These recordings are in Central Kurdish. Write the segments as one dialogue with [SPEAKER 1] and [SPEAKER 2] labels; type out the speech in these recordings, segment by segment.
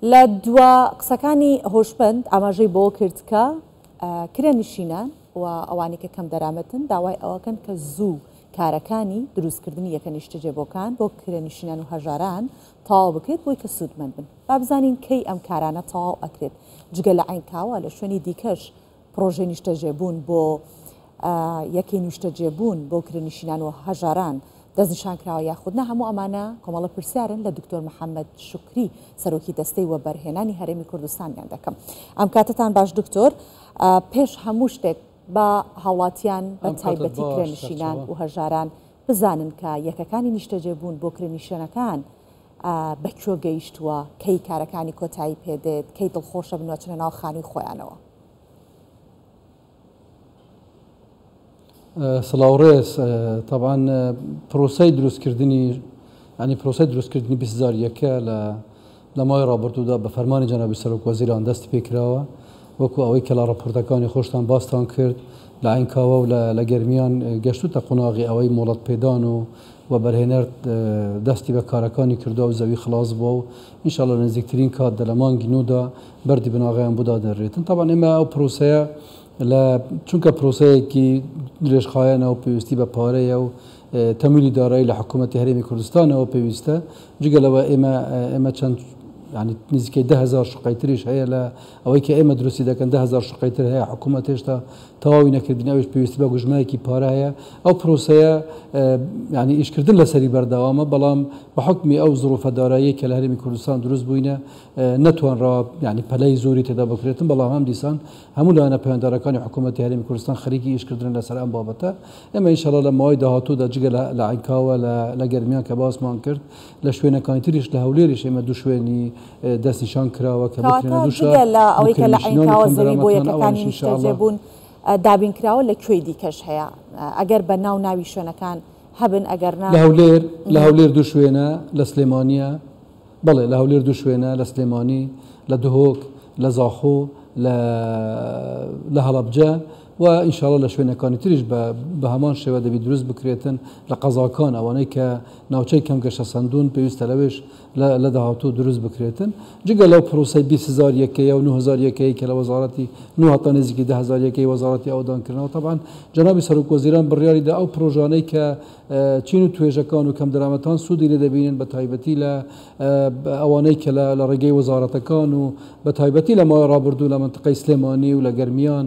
[SPEAKER 1] لە دوا قسەکانی هۆشمەند ئاماژەی بەوە کرد کە کرێنشینان و ئەوانەی کە کەم دەرامەتن داوای ئەوەکەن کە زوو کارەکانی دروستکردنی یەکە نیشتەجێبووەکان بۆ کرێنشینان و هەژاران تەواو بکرێت بۆی کە سوودمەند بن. با بزانین کەی ئەم کارانە تەواو ئەکرێت. جگە لە عەینکاوە لە شوێنی دیکەش پڕۆژەی نیشتەجێبوون بۆ یەکەی نیشتەجێبوون بۆ کرێنشینان و هەژاران دەستنیشان کراوە یاخود نا؟ هەموو ئەمانە کۆمەڵە پرسیارن لە دکتۆر محەممەد شوکری سەرۆکی دەستەی وەبەرهێنانی هەرێمی کوردستانیان دەکەم. ئەم کاتەتان باش دکتۆر، پێش هەموو شتێک با هاوڵاتیان بە
[SPEAKER 2] ئەم کاتەت
[SPEAKER 1] تایبەتی
[SPEAKER 2] باش
[SPEAKER 1] کرێنشینان
[SPEAKER 2] سەرچاوە.
[SPEAKER 1] و هەژاران بزانن کە یەکەکانی نیشتەجێبوون بۆ کرێنشینەکان بە کوێ گەیشتووە، کەی کارەکانی کۆتایی پێدێت، کەی دڵخۆشە بن و ئەچنە ناو خانووی خۆیانەوە؟
[SPEAKER 2] سڵاو ڕێز تەبعەن پرۆسەی دروستکردنی ینی پرۆسەی دروستکردنی 20 یەکە لە لە ماوەی ڕابردوودا بە فەرمانی جەنابی سەرۆک وەزیران دەستی پێکراوە وەکو ئەوەی کە لە ڕاپۆرتەکانی خۆشتان باستان کرد لە عینکاوە و لە گەرمیان گەشتوتە قۆناغی ئەوەی مۆڵەت پێدان و وەبەرهێنەر دەستی بە کارەکانی کردووە و زەوی خلاص بووە و ئینشاءاللە لە نزیکترین کاتدا لە مانگی نۆدا بەردی بناغەیان بۆ دادەنرێتن. تەبعەن ئێمە ئەو پرۆسەیە لە چونکە پرۆسەیەکی درێژخایەنە و پێویستی بە پارەیە و تەمویلی دارایی لە حکوومەتی هەرێمی کوردستانەوە پێویستە. جگە لەوە ئێمە ئێمە چەند یعنی نزیکەی 10,000 شوقەی تریش هەیە لە ئەوەی کە ئێمە دروستی دەکەن 10,000 شوقەی تر هەیە حکوومەت هێشتا تەواوی نەکردنی ئەویش پێویستی بە گوژمایەکی پارە هەیە. ئەو پرۆسەیە یعنی ئیشکردن لەسەری بەردەوامە، بەڵام بە حوکمی ئەو زروفە داراییەی کە لە هەرێمی کوردستان دروست بووینە نەتوانراوە یعنی پەلەی زۆری تێدا بکرێتن، بەڵام هەم دیسان هەموو لایەنە پەیوەنددارەکانی حکوومەتی هەرێمی کوردستان خەریکی ئیشکردنن لەسەر ئەم بابەتە. ئێمە ئینشاڵڵا لە ماوەی داهاتوودا جگە لە عینکاوە لە گەرمیان کە باسمان کرد لە شوێنەکانی تریش لە هەولێریش ئێمە دوو شوێنی دەستنیشان کراوە کە
[SPEAKER 1] کەواتە
[SPEAKER 2] بکرێنە دوو شار
[SPEAKER 1] جگە لە
[SPEAKER 2] بۆ
[SPEAKER 1] ئەوەی کە لە
[SPEAKER 2] کرێنشینان و
[SPEAKER 1] عینکاوە زەوی بۆ
[SPEAKER 2] کەمدەرامەتان
[SPEAKER 1] یەکەکانی
[SPEAKER 2] ئەوانیش ئینشاڵڵا
[SPEAKER 1] نیشتەجێبوون دابین کراوە لە کوێی دیکەش هەیە ئەگەر بە ناو ناوی شوێنەکان هەبن ئەگەر نا
[SPEAKER 2] لە هەولێر لە هەولێر دوو شوێنە لە سلێمانیە بەڵێ لە هەولێر دوو شوێنە لە سلێمانی لە دهۆک لە زاخۆ لە لە هەڵەبجە و ئینشاڵڵا لە شوێنەکانی تریش بە بە هەمان شێوە دەبی دروست بکرێتن لە قەزاکان ئەوانەی کە ناوچەی کەم گەشەسەندوون پێویستە لەوێش لە لە داهاتوو دروست بکرێتن جگە لەو پرۆسەی 20,000 یەکەیە و 9,000 یەکەیە کە لە وەزارەتی نۆ هەتا نزیکی 10,000 یەکەی وەزارەتی ئاوەدانکردنەوە تەبعەن جەنابی سەرۆک وەزیران بڕیاری دا ئەو پرۆژانەی کە چین و توێژەکان و کەمدەرامەتان سوودی لێ دەبینن بە تایبەتی لە ئەوانەی کە لە ڕێگەی وەزارەتەکان و بە تایبەتی لە ماوەی ڕابردوو لە مەنتقەی سلێمانی و لە گەرمیان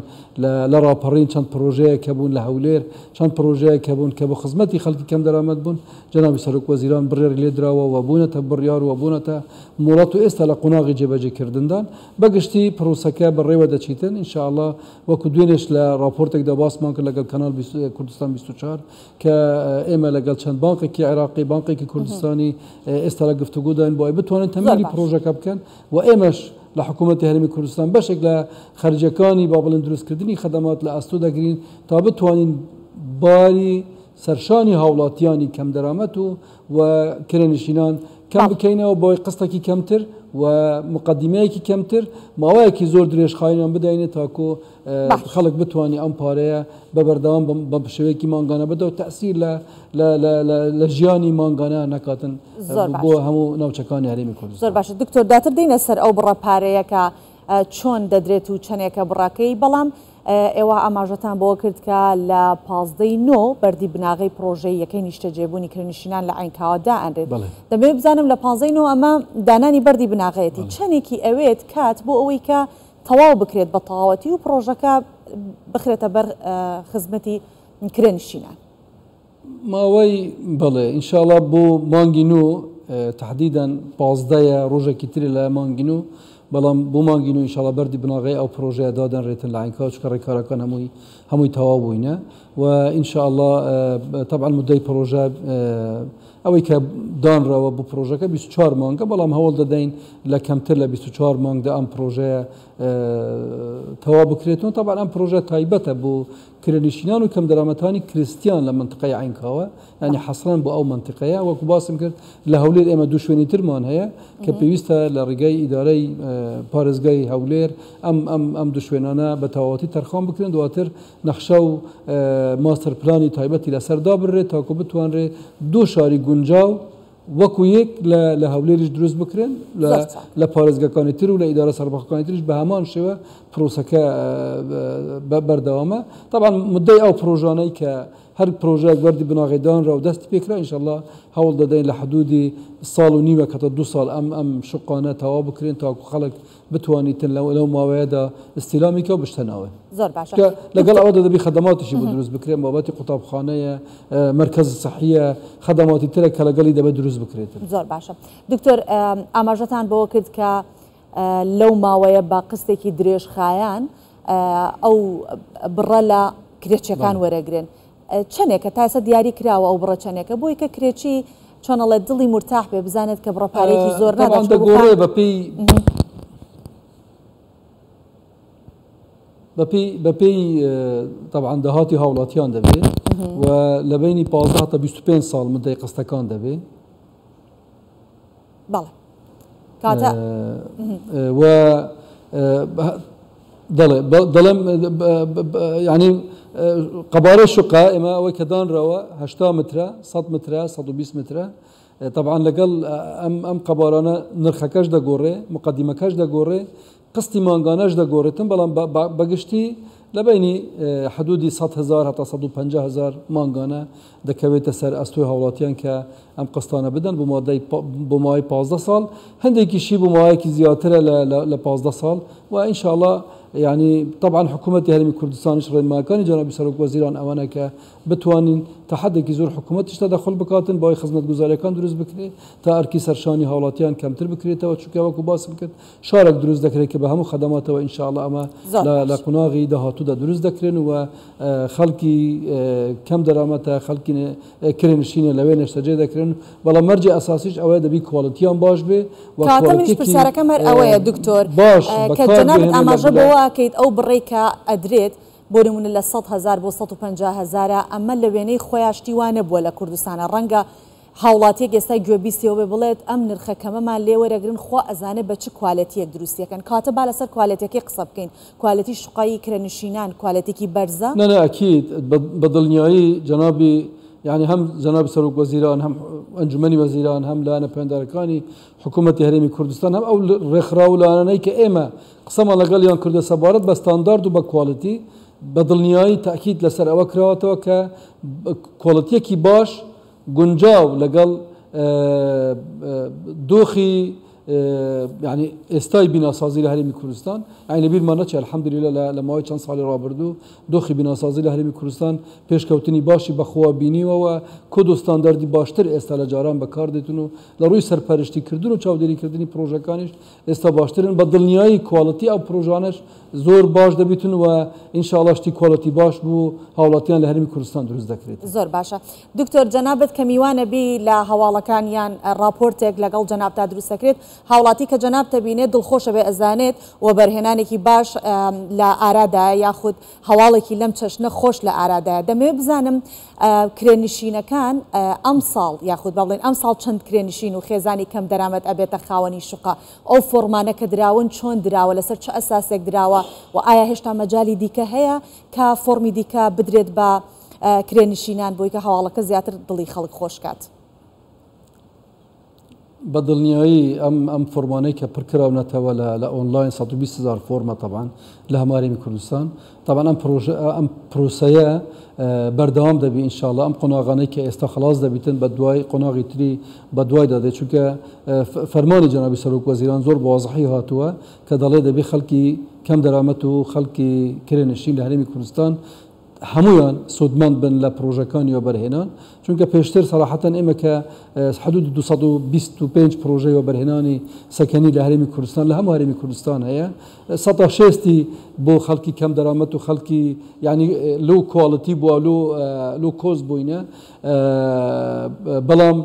[SPEAKER 2] لە ڕاپەڕین چەند پرۆژەیەک هەبوون لە هەولێر چەند پرۆژەیەک هەبوون کە بۆ خزمەتی خەڵکی کەمدەرامەت بوون جەنابی سەرۆک وەزیران بڕیاری لێ دراوە و بوونەتە بڕیار و بوونەتە مۆڵەت و ئێستا لە قۆناغی جێبەجێکردندان بە گشتی پرۆسەکە بەڕێوە دەچیتن ئینشاءاللە وەکو دوێنێش لە ڕاپۆرتێکدا باسمان کرد لەگەڵ کەناڵ کوردستان 24 کە ئێمە لەگەڵ چەند بانقێکی عێراقی بانقێکی کوردستانی ئێستا لە گفتوگۆداین بۆ ئەوەی بتوانن تەمویلی پرۆژەکە بکەن و ئێمەش لە حکوومەتی هەرێمی کوردستان بەشێک لە خەرجیەکانی با بڵێن دروستکردنی خەدەمات لە ئەستۆ دەگرین تا بتوانین باری سەرشانی هاوڵاتیانی کەمدەرامەت و و کرێنشینان کەم بکەینەوە بۆی قستێکی کەمتر و مقدمەیەکی کەمتر ماوەیەکی زۆر درێژخایەنیان بدەینێ تاکو خەڵک بتوانێت ئەم پارەیە بە بەردەوام بە شێوەیەکی مانگانە بدە و تەسیر لە لە ژیانی مانگانە نەکاتن بۆ هەموو ناوچەکانی هەرێمی کوردستان.
[SPEAKER 1] زۆر باشە دکتۆر دواتر دێینە سەر ئەو بڕە پارەیە کە چۆن دەدرێت و چەندێکە بڕەکەی، بەڵام ئێوە ئاماژەتان بەوە کرد کە لە 15 نۆ بەردی بناغەی پڕۆژەی یەکەی نیشتەجێبوونی کرێنشینان لە عەینکاوە دائەنرێت. دەمەوێت بزانم لە 15 نۆ ئەمە دانانی بەردی بناغەیەتی، چەندێکی ئەوێت کات بۆ ئەوەی کە تەواو بکرێت بە تەواوەتی و پڕۆژەکە بخرێتە بەر خزمەتی کرێنشینان؟
[SPEAKER 2] ماوەی بەڵێ ئینشاڵا بۆ مانگی نۆ تەحدیدەن پازدەیە ڕۆژێکی تری لە مانگی نۆ بەڵام بۆ مانگی نۆ ئینشاڵا بەردی بناغەی ئەو پرۆژەیە دادەنرێتن لە عینکاو چونکە ڕێکارەکان هەمووی هەمووی تەواو بووینە و ئینشاڵا تەبعەن مدەی پرۆژە ئەوەی کە دانراوە بۆ پرۆژەکە 24 مانگە بەڵام هەوڵ دەدەین لە کەمتر لە 24 مانگدا ئەم پرۆژەیە تەواو بکرێتەوە تەبعەن ئەم پرۆژە تایبەتە بۆ کرێنشینان و کەمدەرامەتانی کریستیان لە مەنتقەی عەینکاوە، یانی حەسران بۆ ئەو مەنتیقەیە، وەکو باسم کرد لە هەولێر ئێمە دوو شوێنی ترمان هەیە کە پێویستە لە ڕێگای ئیدارەی پارێزگای هەولێر ئەم ئەم ئەم دوو شوێنانە بە تەواوەتی تەرخان بکرێن، دواتر نەخشە و ماستەر پلانی تایبەتی لەسەر دابنرێت تاکو بتوانرێت دوو شاری گونجاو وەکو یەک لە لە هەولێریش دروست بکرێن لە لە پارێزگەکانی تر و لە ئیدارە سەربەخۆکانی تریش بە هەمان شێوە پرۆسەکە بەردەوامە تەبعەن مدەی ئەو پرۆژانەی کە هەر پرۆژەیەک بەردی بناغەی دانرا و دەستی پێکرا ئینشەڵا هەوڵ دەدەین لە حدودی ساڵ و نیوە کە تا دوو ساڵ ئەم ئەم شوقانە تەواو بکرێن تاکو خەڵک بتوانیتن لەو ماوەیەدا ئیستیلامی کە و بشتە ناوێ.
[SPEAKER 1] زۆر باشە.
[SPEAKER 2] چونکە لەگەڵ ئەوەدا دەبی خەدەماتیشی بۆ دروست بکرێن بابەتی قوتابخانەیە، مەرکەزی سەحییە، خەدەماتی ترە کە لەگەڵی دەبێت دروست بکرێتن.
[SPEAKER 1] زۆر باشە. دکتۆر ئاماژەتان بەوە کرد کە لەو ماوەیە بە قستێکی درێژخایان ئەو بڕە لە کرێچیەکان وەرەگرن. چەنێکە؟ تا ئێستا دیاری کراوە ئەو بڕە چەنێکە؟ بۆی کە کرێچی چۆن ئەڵێ دڵی مورتاح بێ بزانێت کە بڕە پارەیەکی زۆر نادا
[SPEAKER 2] تەبعەن دەگۆڕێ بەپێی بەپێی بەپێی تەبعەن داهاتی هاوڵاتیان دەبێ و لە بەینی 15 تا 25 ساڵ مدەی قستەکان دەبێ.
[SPEAKER 1] بەڵێ کاتە
[SPEAKER 2] و دەڵێ دەڵێم یعنی قەبارەی شوقە ئێمە ئەوەی کە دانراوە 80 مترە 100 مترە 120 مترە طبعا لەگەڵ ئەم ئەم قەبارانە نرخەکەش دەگۆڕێ مقدمەکەش دەگۆڕێ قستی مانگانەش دەگۆڕێتن، بەڵام بە گشتی لە بەینی حدودی 100 هەزار هەتا 150 هەزار مانگانە دەکەوێتە سەر ئەستۆی هاوڵاتیان کە ئەم قستانە بدەن بۆ مادەی بۆ ماوەی 15 ساڵ، هەندێکیشی بۆ ماوەیەکی زیاترە لە 15 ساڵ و ئینشاءاللە یعنی طبعا حکوومەتی هەرێمی کوردستانیش ڕێنماکانی جەنابی سەرۆک وەزیران ئەوانە کە بتوانین تا حدێکی زۆر حکوومەتیش تەدەخول بکاتن بۆی خزمەتگوزاریەکان دروست بکرێت تا ئەرکی سەرشانی هاوڵاتیان کەمتر بکرێتەوە، چونکە وەکو باسم کرد شارێک دروست دەکرێت کە بە هەموو خەدەماتەوە ان شاء اللە ئەمە لە قوناغی داهاتوودا دروست دەکرێن و خەڵکی کەم دەرامەتە خەڵکی کرێنشینە لەوێ نێشتەجێ دەکرێن، بەڵام مەرجی ئەساسیش ئەوەیە دەبی کواڵیتیان باش بێ و
[SPEAKER 1] کەواتە منیش پرسیارەکەم هەر ئەوەیە دکتۆر
[SPEAKER 2] باش
[SPEAKER 1] کە جەنابت ئاماژە بەوە ئەکەیت ئەو بڕەی کە ئەدرێت بۆ نمونە لە 100 هەزار بۆ 150 هەزارە، ئەمە لە وێنەی خۆیا شتی وا نەبووە لە کوردستانە، ڕەنگە هاوڵاتیەک ئێستا گوێبیستی ئەوە بێ بڵێت ئەم نرخە کەمەمان لێ وەرەگرن خوا ئەزانێ بە چ کوالێتیەک دروستی ئەکەن کەواتە با لەسەر کوالێتیەکەی قسە بکەین کوالێتی شوقەی کرێنشینان کوالێتێکی بەرزە؟
[SPEAKER 2] نا نا ئەکید بە دڵنیایی جەنابی یانی هەم جەنابی سەرۆک وەزیران هەم ئەنجومەنی وەزیران هەم لایەنە پەیوەندارەکانی حکوومەتی هەرێمی کوردستان هەم ئەو ڕێکخراو و لایەنانەی کە ئێمە قسەمان لەگەڵیان کردووە سەبارەت بە ستاندارد و بە کوالیتی بە دڵنیایی تەئکید لەسەر ئەوە کراوەتەوە کە کوالیتیەکی باش گونجاو لەگەڵ دۆخی یعنی ئێستای بیناسازی لە هەرێمی کوردستان، یعنی لەبیرمان نەچێ الحمدللە لە ماوەی چەند ساڵی ڕابردوو دۆخی بیناسازی لە هەرێمی کوردستان پێشکەوتنی باشی بەخۆوە بینیوە و کۆد و ستانداردی باشتر ئێستا لە جاران بەکاردێتن و لە ڕووی سەرپەرشتیکردن و چاودێریکردنی پرۆژەکانیش ئێستا باشترن، بە دڵنیایی کواڵیتی ئەو پرۆژانەش زۆر باش دەبیتن و ان شاء اللە شتی کواڵیتی باش بۆ هاوڵاتیان لە هەرێمی کوردستان دروست دەکرێت.
[SPEAKER 1] زۆر باشە دکتۆر جەنابت کە میوانە بی لە هەواڵەکان یان ڕاپۆرتێک لەگەڵ جەنابتا دروست دەکرێت هاوڵاتی کە جەنابتە بینێت دڵخۆشە بێ ئەزانێت وەبەرهێنانێکی باش لە ئارادایە یاخود هەواڵێکی لەم چەشنە خۆش لە ئارادایە دەمەوێت بزانم کرێنشینەکان ئەمساڵ یاخود با بڵێین ئەمساڵ چەند کرێنشین و خێزانی کەم دەرامەت ئەبێتە خاوەنی شوقە؟ ئەو فۆڕمانە کە دراون چۆن دراوە لەسەر چ ئەساسێک دراوە و ئایا هێشتا مەجالی دیکە هەیە کە فۆڕمی دیکە بدرێت بە کرێنشینان بۆی کە هەواڵەکە زیاتر دڵی خەڵک خۆش کات؟
[SPEAKER 2] بە دڵنیایی ئەم ئەم فۆرمانەی کە پڕکراونەتەوە لە لە ئۆنلاین 120 هزار فۆرمە تەبان لە هەموو هەرێمی کوردستان تەبان ئەم پرۆژە ئەم پرۆسەیە بەردەوام دەبی ئینشاءاللە ئەم قۆناغانەی کە ئێستا خلاص دەبیتن بە دوای قۆناغی تری بە دوایدا دێت چونکە فەرمانی جەنابی سەرۆک وەزیران زۆر بە وازحی هاتووە کە دەڵێ دەبی خەڵکی کەم دەرامەت و خەڵکی کرێنشین لە هەرێمی کوردستان هەموویان سوودمەند بن لە پڕۆژەکانی وەبەرهێنان، چونکە پێشتر سەراحەتەن ئێمە کە حدود 225 پڕۆژەی وەبەرهێنانی سەکەنی لە هەرێمی کوردستان لە هەموو هەرێمی کوردستان هەیە، سەتا شێستی بۆ خەڵکی کەم دەرامەت و خەڵکی یعنی low quality بووە low low cost بووینە، بەڵام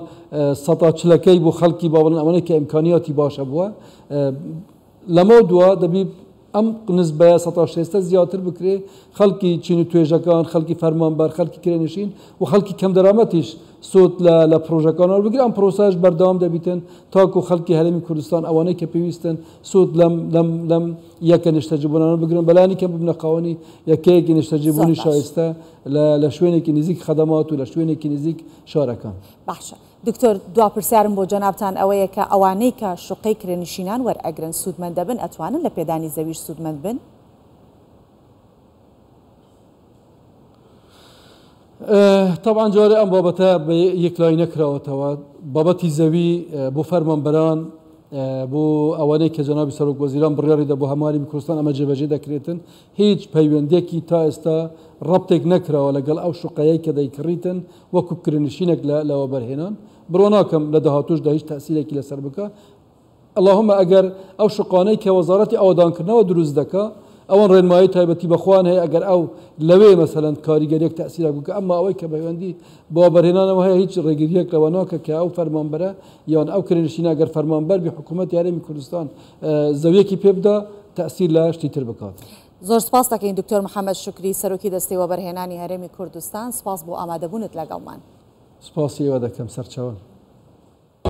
[SPEAKER 2] سەتا چلەکەی بۆ خەڵکی با بڵێن ئەوانەی کە ئیمکانیاتی باشە بووە. لەمەو دوا دەبی ئەم نسبەیە سەتا شێستە زیاتر بکرێ، خەڵکی چین و توێژەکان، خەڵکی فەرمانبەر، خەڵکی کرێنشین و خەڵکی کەمدەرامەتیش سوود لە لە پرۆژەکان وەربگرن، ئەم پرۆسەش بەردەوام دەبیتن تاکو خەڵکی هەرێمی کوردستان ئەوانەی کە پێویستن سوود لەم لەم لەم یەکە نیشتەجێبوونانە بگرن، بەلانی کەم ببنە خاوەنی یەکەیەکی نیشتەجێبوونی شایستە لە لە شوێنێکی نزیک خەدەمات و لە شوێنێکی نزیک شارەکان.
[SPEAKER 1] باشە. دکتۆر دوا پرسیارم بۆ جەنابتان ئەوەیە کە ئەوانەی کە شوقەی کرێنشینان وەرئەگرن سوودمەند دەبن ئەتوانن لە پێدانی زەویش سوودمەند بن؟
[SPEAKER 2] تەبعەن جارێ ئەم بابەتە بە یەکلایی نەکراوەتەوە. بابەتی زەوی بۆ فەرمانبەران بۆ ئەوانەی کە جەنابی سەرۆک وەزیران بڕیاری دا بۆ هەموو هەرێمی کوردستان ئەمە جێبەجێ دەکرێتن هیچ پەیوەندیەکی تا ئێستا ڕەبتێک نەکراوە لەگەڵ ئەو شوقەیەی کە دەیکڕیتن وەکو کرێنشینێک لە وەبەرهێنان بڕوا ناکەم لە داهاتووشدا هیچ تەئسیرێکی لەسەر بکا اللهم ئەگەر ئەو شوقانەی کە وەزارەتی ئاوەدانکردنەوە دروست دەکا ئەوان ڕێنمایی تایبەتی بە خۆیان هەیە ئەگەر ئەو لەوێ مەسەلەن کاریگەریەک تەئسیرێک بکا ئەمما ئەوەی کە پەیوەندی بە وەبەرهێنانەوە هەیە هیچ ڕێگریەک لەوە ناکە کە ئەو فەرمانبەرە یان ئەو کرێنشینە ئەگەر فەرمانبەر بی حکوومەتی هەرێمی کوردستان زەویەکی پێ بدا تەئسیر لە شتی تر بکات.
[SPEAKER 1] زۆر سپاست دەکەین دکتۆر محەمەد شوکری سەرۆکی دەستەی وەبەرهێنانی هەرێمی کوردستان سپاس بۆ ئامادەبوونت لەگەڵمان.
[SPEAKER 2] سپاسی ئێوە دەکەم سەرچاوان.